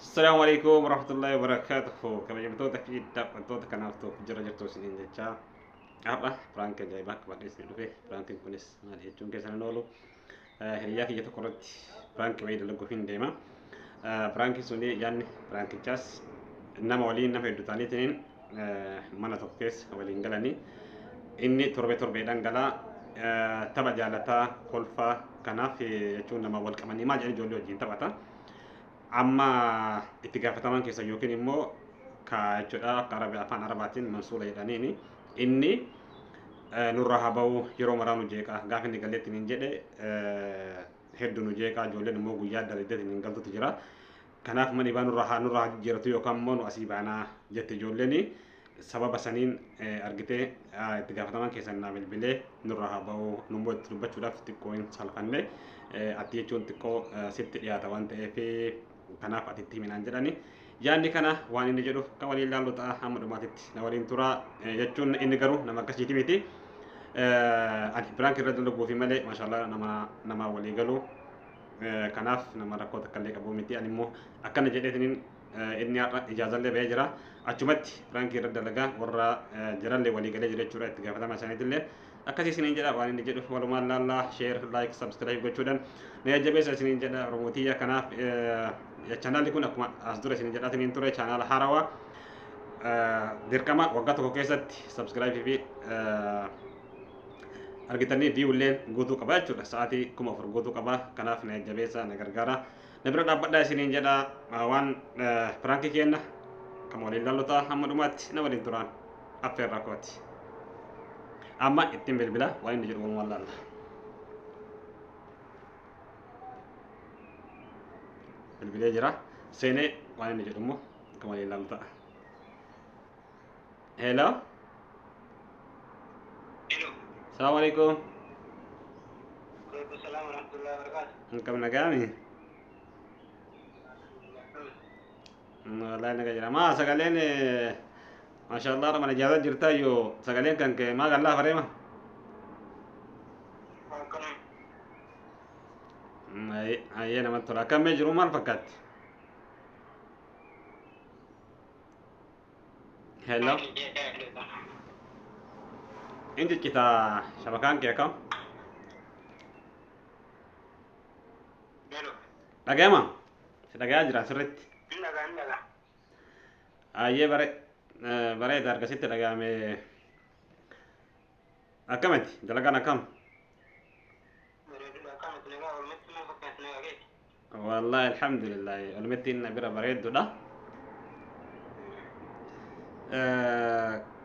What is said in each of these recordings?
Assalamu alaikum warahmatullahi wabarakatuh. Kabajamtoota fi daawwattoota kanaaf ta'uuf jira jirtu isiniin jechaa. Har'a piraankii ajaa'ibaa qabadhee isin dhufe. Piraankiin kunis maal jechuun keessan hin oolu. Hiriyaa kiyya tokko irratti piraankii wayii dalaguuf hin deema. Piraankiin suni yaadni piraankichaas nama waliin nama hedduu ta'aniitiin mana tokko keessa waliin galanii inni torbee torbeedhaan galaa tapha jaalataa kolfaa kanaaf jechuun nama wal qabanii maal jedhan ijoollee wajjin taphata. Amma itti gaafataman keessa yookiin immoo ka jechuudha akka arabi afaan arabaatiin mansuula jedhaniini inni nurraa haa ba'u yeroo maraa nu jeeqa gaafa inni galeetti hin jedhe hedduu nu jeeqa ijoolleen immoo guyyaa daladeetiin hin galtutu jira. Kanaaf mani baa nurraa haa jijjiiratu yookaan immoo nu asii baanaa jette ijoolleen sababa saniin argitee itti gaafataman keessan naa bilbilee nurraa haa ba'u nummoo itti dubbachuudhaaf xiqqoo hin salphanne ati jechuun xiqqoo sitti dhiyaata waan ta'eef kanaaf ati itti himinaan jedhani. Yaadni kana waan inni jedhu kan waliin ilaallu ta'a hamma dhumaatitti na waliin tura jechuun inni garuu nama akkasiiti miti. Ani piraank irra dalaguufi malee maashaallah nama nama walii galu kanaaf nama rakkoo takka illee qabu miti. Ani immoo akkana jedheetiniin inni har'a ijaazallee ba'ee jira. Achumatti piraankii irra dalagaa warra jirallee walii galee jira jechuudha itti gaafatama isaaniitillee. Akkasii isiniin jedha waan inni jedhu walumaan laallaa share like subscribe gochuudhaan na jajjabeessa isiniin jedha Oromootiya. Kanaaf chaanaalli kun akkuma as dura isiniin jedhaa isiniin ture chaanaala haarawaa dirqama waggaa tokko keessatti subscribe fi argitanii view illee guutuu qaba jechuudha. Sa'aatii 4000 guutuu qaba. Kanaaf na jajjabeessa na gargaara. Na bira dhaabbadhaa isiniin jedha waan piraankii kenna kan waliin laallu ta'a hamma dhumaatti na waliin turaan affeerraa kooti. Amma ittiin bilbila waan inni jedhu walumaan laalla. Bilbilee jira. Seenee waan inni jedhu immoo kan waliin laallu ta'a. Hello. Hello. Assalamu alaikum. Waalaikum salam warahmatullahi wabarakatuh. Akkam nagaami? Wallahi naga jira. Maa sagaleen maashaallah mana ijaazaa jirta yoo sagaleen kan kee maa gallaa fareema? Akkam. Ayyee namatti tola. Akkam mee jiru maal fakkaatti? Hello. In ciccita shabakaan kee akkam? Hello. Dhagayama? Si dhagayaa jira sirriitti. Hin dhagaa hin dhagaa. Ayyee bare bareeda argasitti dhagayame. Akkamati dalagaan akkam? Bareedudha akkamati nagaa olmetti maal fakkaatti nagaa keeti? Wallahi alhamdulillah olmetti inni bira bareeddudha.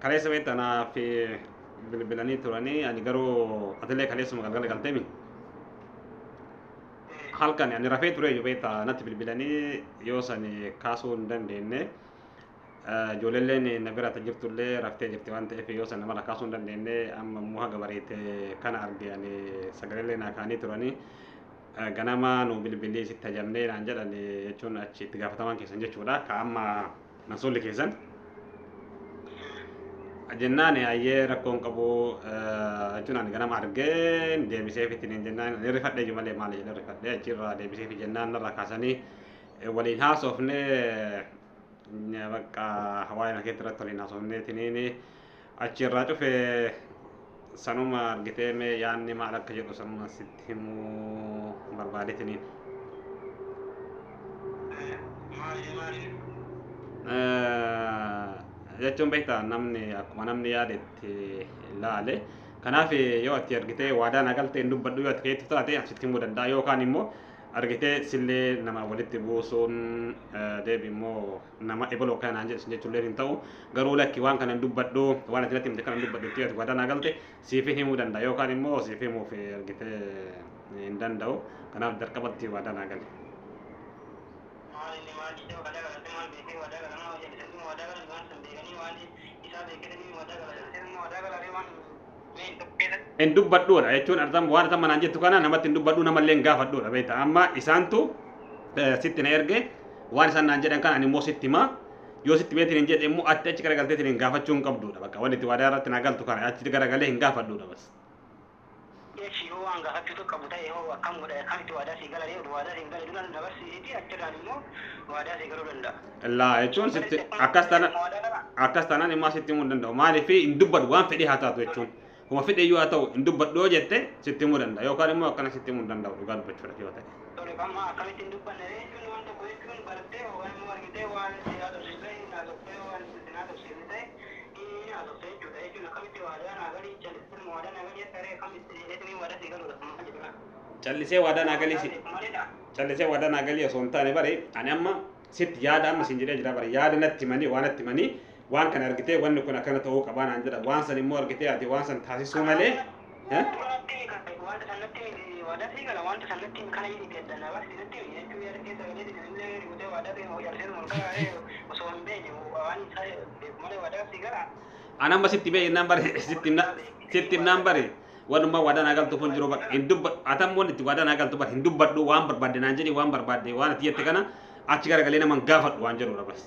Kaleessa beektaa naaf bilbilanii turanii ani garuu atillee kaleessuma galgala galteemi. Halkan ani rafee ture iyyuu beektaa natti bilbilanii yoo sani kaasuu hin dandeenye. Ijoolleen na bira jirtullee raftee jirti waan ta'eef yoo san namarra kaasuu hin dandeenye amma immoo haga bareete kana arge ani sagaleellee naa kaanii turanii. Ganama nu bilbilii sitti ajamnee naan jedhan jechuun achi itti gaafataman keessan jechuudha. Ka amma mansuulli keessan. Jennaan ayyee rakkoon qabu jechuun ani ganama argee deebiseef ittiin jennaan ani rifadhee iyyuu malee maali jedhee rifadhee achirraa deebiseef jennaan narraa kaasanii waliin haasofnee bakka waa'ee makeetti irratti waliin haasofnee tiniin achirraa cufe sanuma argitee mee yaanni maal akka jedhu sanuma sitti himuu barbaade tiniin. Maali maali? Jechuun beektaa namni akkuma namni yaadetti ilaale. Kanaaf yoo ati argitee waadaa na galte hin dubbadhu yoo ati keettu taate asitti himuu danda'a yookaan immoo argitee sillee nama walitti buusuun deebi immoo nama ebaloo kana naan jedhu jechuullee hin ta'u garuu lakki waan kana hin dubbadhu waan ati natti himte kana hin dubbadhu itti ati waadaa na galte siif himuu danda'a yookaan immoo siif himuuf argitee hin danda'u kanaaf jalqabatti waadaa na gale. Maali inni maali isa waadaa galate maal beekee waadaa galan maal jedhanii waadaa galan waan san beekanii waan isaa beekanii waadaa galan waadaa galan waan mee hin tokko keessatti. Hin dubbadhuudha jechuun artam waan artam manaan jettu kana namatti hin dubbadhu namallee hin gaafadhuudha beekta amma isaantu sitti na erge waan isaan naan jedhan kana ani immoo sitti hima yoo sitti beetiin hin jedhe immoo ati achi garagalteetiin hin gaafachuu hin qabduudha bakka wanni itti waadaa irratti na galtu kana achi garagalee hin gaafadhuudha bas. Echi yoo waan gaafachuu qabu ta'e hoo akkam godha, akkamitti waadaa sii gala? Waadaa sii gala dura na barsiisiti, achirraan immoo waadaa sii galuu danda'a. Laa jechuun sitti akkas tana akkas taanaan immoo sitti himuu hin danda'u. Maaliif hin dubbadhu waan fedhii haa taatu jechuun. Kuma fedhe iyyuu haa ta'u hin dubbadhu yoo jette sitti himuu danda'a yookaan immoo akkana sitti himuu hin danda'u dhugaa dubbachuudhaaf yoo ta'e. Tole, amma akkamitti hin dubbanne jechuun waan tokko jechuun barattee yookaan immoo argitee waan si haasofsiise haasofte, waan si haasofsiise ta'e inni haasofte jechuudha. Jechuun akkamitti waadaa naa galii callisee waadaa naa galii taree akkamitti jedhanii waadaa sii galuudha maal jechuudha. Callisee waadaa naa galii si Maalidha? Callisee waadaa naa galii osoo hin taane bare ani amma sitti yaada amma siin jedhee jira bare yaada natti himanii waan natti himanii waan kana argitee wanni kun akkana ta'uu qabaa naan jedha waan san immoo argitee ati waan san taasisuu malee. Wanta sanatti waadaa sii gala, wanta sanatti kana jedhi gadda barsi natti jechuun yaada keessa galee illee ributee waadaa sii jallisee ol kaa'ee osoo hin beekne waan isaa beeku malee waadaa sii gala. Ani amma sitti mee innaan bare sitti himnaan bare wanuma waadaa naa galtu kun jiru bar hin dubba atam wanni itti waadaa naa galtu bar hin dubbadhu waan barbaadde naan jedhi waan barbaadde waan ati jette kana achi garagalee naman gaafadhu waan jedhudha bas.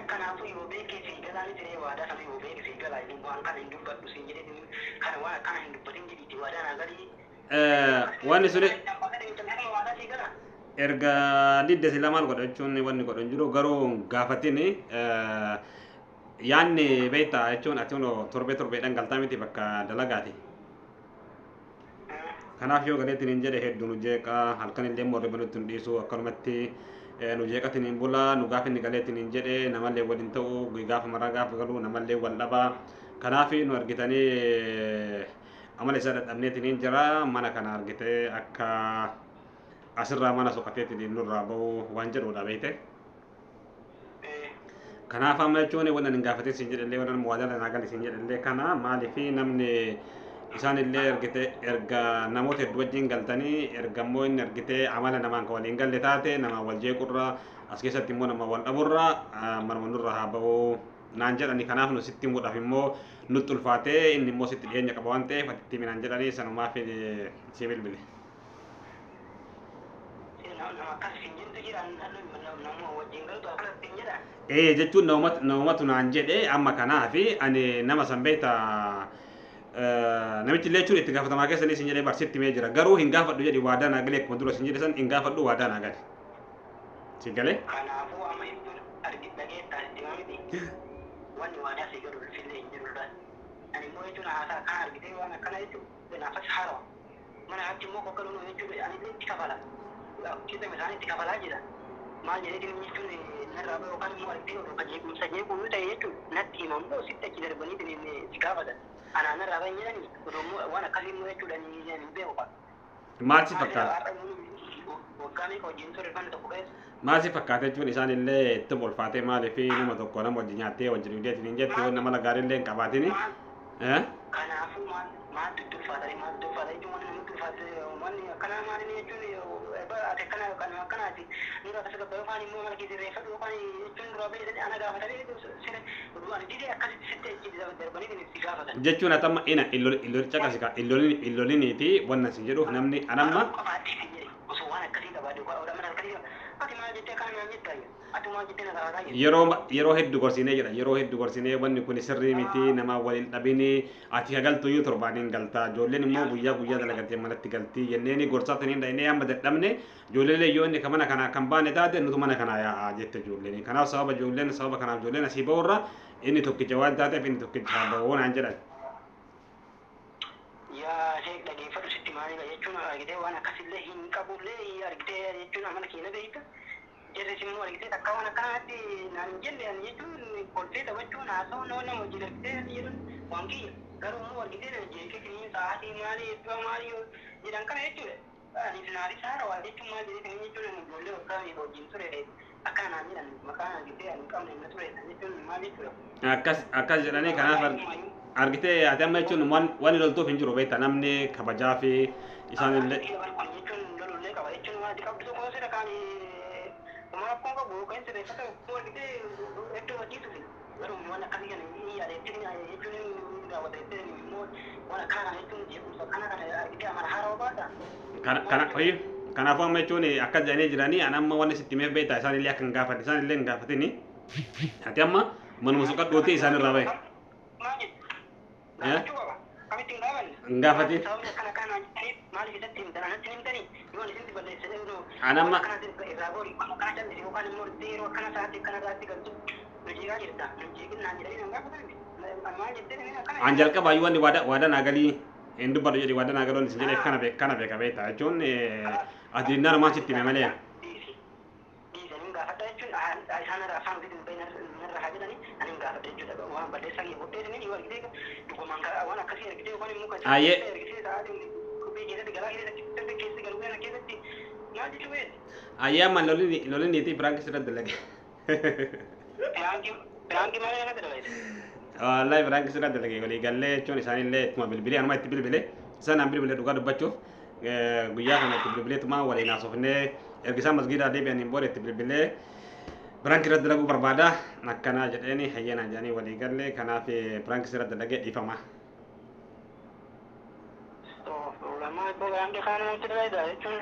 Kanaafuu yoo beekee sii galaa miti ree, waadaa sana yoo beeke sii galaa waan kana hin dubbadhu siin jedhee kana waan akkana hin dubbatin jedhiiti waadaa naa galii. Wanni suni Waadaa sii galaa. Erga didde sila maal godha jechuun wanni godhu hin jiru garuu gaafatin yaanni beektaa jechuun ati hunoo torbee torbeedhaan galtaa miti bakka dalagaati. Kanaaf yoo galeetiin hin jedhe hedduu nu jeeqa, halkan illee immoo riba nutti hin dhiisu, akkanumatti nu jeeqatiin hin bula. Nu gaafa inni galeetiin hin jedhe namallee waliin ta'u, gaafa maraa gaafa galu namallee wal dhaba. Kanaaf nu argitanii amala isaa dadhabneetiin hin jira mana kana argitee akka asirraa mana soqateetiin nurraa bahu waan jedhudha beekte. Kanaaf amma jechuun wannan hin gaafatin siin jedhellee wannan waadaa naa gali siin jedhellee kana maaliif namni isaan illee ergite erga namoota hedduu wajjin galtanii erga immoo inni ergite amala namaan kan waliin galle taate nama wal jeequrra as keessatti immoo nama wal dhaburra manuma nurra haa bahu naan jedhani. Kanaaf nu sitti himuudhaaf immoo nutti ulfaatee inni immoo sitti dhiyeenya qaba waan ta'eef ati itti himi naan jedhanii sanumaaf si bilbile. Nama akkas siin jettu jira, nama wajjin galtu akkas siin jedha. Ee jechuun namumatu naan jedhe amma kanaafi ani nama san beekta namichi illee jechuun itti gaafatamaa keessanii siin jedhee barsitti himee jira garuu hin gaafadhu jedhi waadaa naa galee akkuma dura siin jedhe san hin gaafadhu waadaa naa gale. Si galee? Kanaafuu amma jechuun argi dhageettaa sitti hima miti. Wanni waadaa sii galu ulfinne hin jiru dha. Ani immoo jechuun haasaa kana argitee waan akkana jechuun naafas haarawa. Mana achi immoo kokkaluun jechuun ani illee itti kafala. Kiisa isaanii itti kafalaa jira. Maal jedheetiin jechuun narraa bahu yookaan immoo argitee oduu kan jeequmsa jeequu yoo ta'e jechuun natti himamu sitti achi darbanii si gaafatan. Anaa narraa bahin jedhanii oduu immoo waan akkasii immoo jechuudha ni hin beeku. Maal si fakkaata? Waggaa meeqa wajjin ture mana tokko keessa? Maal si fakkaata jechuun isaan illee itti ulfaatee maaliif nama tokko nama wajjin nyaattee wajjin dhugdeetiin hin jette yoo nama gaarii illee hin qabaatini. Kanaafuu maal maaltu itti ulfaatanii maaltu ulfaata jechuun wanni namatti ulfaate wanni akkanaa maali jechuun ati akkana kana akkanaati nurraa tasgabbaa'u yookaan immoo mala keessa irreeffadhu yookaan jechuun duraa bahee ana gaafatanii sira ani didee akkasitti sitti achi darbanii si gaafatan. Jechuun ati amma ina illoli caqasi illoliniiti wanna si jedhuuf namni anamma. Qabaadhee si jedhe osoo waan akkasii qabaadhe mana akkasii ati maal jettee akkana naan jettaa ati maal jettee na gaafataa jirta. Yeroo hedduu gorsinee jedha, yeroo hedduu gorsinee wanni kun sirrii miti nama waliin dhabini ati galtu iyyuu torbaaniin galtaa ijoolleen immoo guyyaa guyyaa dalagatee manatti galtii jenneeni gorsaatanii dhaynee amma dadhabne ijoolleen yoo inni ka mana kanaa kan baane taate nutu mana kanaa yaa'aa jette ijoolleen. Kanaaf sababa ijoolleen sababa kanaaf ijoolleen asii ba'urra inni tokkicha waan taateef inni tokkicha haa ba'uu naan jedhan. Yaa sheek dhageeffadhu sitti maalidha jechuun argitee waan akkasillee hin qabullee argitee jechuun amala keenya beekta. Jarris immoo argitee takka waan akkanaatti naan hin jenne ani jechuun kolfee taphachuun haasa'uun nama nama wajjin argitee ani jedhuun waan kiyya. Garuu immoo argitee jeeqee kiniin sa'aatii maalii iddoo maalii jedhan kana jechuudha. Anis naafis haarawaa jechuun maal jedhee kiniin jechuun ijoollee waggaa meeqa wajjin ture akkana naan jedhan maqaan argitee ani hin qabne na ture jechuun maal jechuudha. Akkas akkas jedhanii kanaaf argitee ati amma jechuun waan loltuuf hin jiru beekta namni kabajaa fi isaan illee. Jechuun lolullee qaba jechuun waan ati qabdu tokko sira kaan uma rakkoon qabu yookaan sirreeffata argitee iddoo hojiitufi garuu waan akkasii kana hin yaadetti jechuun raawwata jettee immoo waan akkana kana jechuun jeequmsa akkana kana argitee amala haarawaa baata. Kana kanaafuu amma jechuun akkas jedhanii jiranii ani amma wanni sitti himeef beektaa isaan illee akka hin gaafadhe isaan illee hin gaafatini ati amma manuma suqadhuuti isaan irraa bahe. Maal jettu? Gaafachuu qaba. Akkamitti hin gaafanne? Hin gaafatin. Sababni akkana kana jedhaniif maaliif isatti himtan? Anatti hin himtanii? Yoo ani isintti balleesse noo An amma akkana irraa goori akkana callisi yookaan immoo yeroo akkana sa'aatii akkana sa'aatti galtu nu jeeqaa jirta. Nu jeeqin naan jedhanii nan gaafatan. Maal jettee akkana An jalqabaayyuu wanni waada naa galii hin dubbadhu jedhi waada naa galuun isin jedheef kana beek kana beeka beekta jechuun ati dinnaan maal sitti hime malee. Dhiisanii gaafadha jechuun isaan irraa afaan ofiitiin bahe narra haa jedhanii ani hin gaafadha jechuudha. Waan balleessaa kiyya godheetiniin yoo argitee dhugumaan waan akkasii argitee yookaan immoo kan Ayyee. argitee sa'aatiin kophee keessatti garaa keessatti keessi galuu kana keessatti maal jechuu beekti? Ayyee amma lolli niitii piraanki sirratti dalage. Piraankii maal irratti dalagde? Wallahi piraanki sirratti dalage walii gallee jechuun isaanillee ittuma bilbilee anuma itti bilbile isaan an bilbile dhugaa dubbachuuf guyyaa kana itti bilbileetuma waliin haasofnee erga isaan masgiidaa deebi'aniin booda itti bilbilee piraanki irratti dalaguu barbaada akkanaa jedheeni hayyeenaan jedhanii walii galle kanaaf piraanki sirratti dalagee dhiifama. Ulama ibboo giraandii kana namatti dalagda jechuun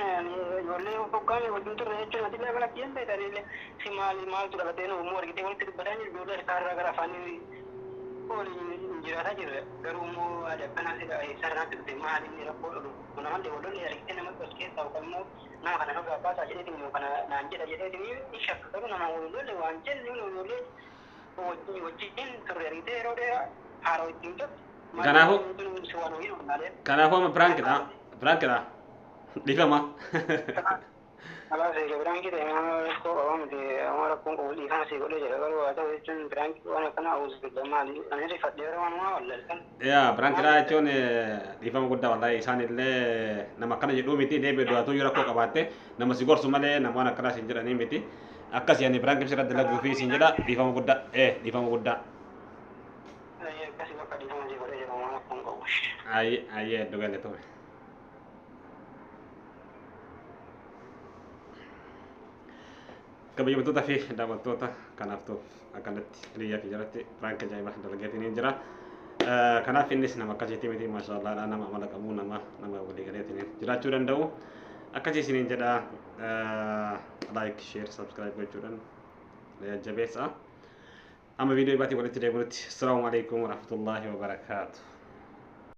ijoollee hoggaame wajjin turre jechuun ati illee mana kiyyan beekta illee si maal maaltu dhalatee nu immoo argitee walitti dubbataa jiru ijoollee harkaa irraa gara afaanii waliin jiraataa jirra. Garuu immoo ati akkanaa si sararaatti dhufte maal inni rakkoo dhufu namallee waloonni argitee namatti os keessaa yookaan immoo nama kana nurraa baasaa jedheetiin immoo kana naan jedha jedheetiin ni shakka garuu nama waliin lolle waan jennu ijoollee wajjin turre argitee yeroo dheeraa haaroo ittiin turte. Kanaafuu amma piraankidha piraankidha dhiifama. Alaas egaa piraankii ta'e nama rakkoo qaba miti nama rakkoon qabu dhiifama sii godhee jira garuu haa ta'u jechuun piraankii waan akkana awuus maali ani rifadhee yeroo waan wallaaltan. Yaa piraankidha jechuun dhiifama guddaa wallahi isaan illee nama akkana jedhuu miti deebi'ee du'atuu yoo rakkoo qabaatte nama si gorsu malee nama waan akkanaa siin jedhanii miti. Akkas yaani piraankii sirratti dalaguu fi siin jedha dhiifama guddaa dhiifama guddaa. Akkasii bakka dhiifama sii godhee jira waan rakkoon qabu. Ayyee ayyee hedduu galatoomi. Kabajamtoota fi daawwattoota kanaaf ta'uuf akkanatti hiriyyaa fi jalatti piraank ajaa'ibaa dalageetiin jira. Kanaaf innis nama akkasiitii miti maashaallah nama amala qabu nama nama walii galeetiin jiraachuu danda'u. Akkasii isiniin jedha like share subscribe gochuudhaan jabeessa. Amma viidiyoo baatii walitti deebinutti. Assalaamu alaikum warahmatullaahi wabarakaatu.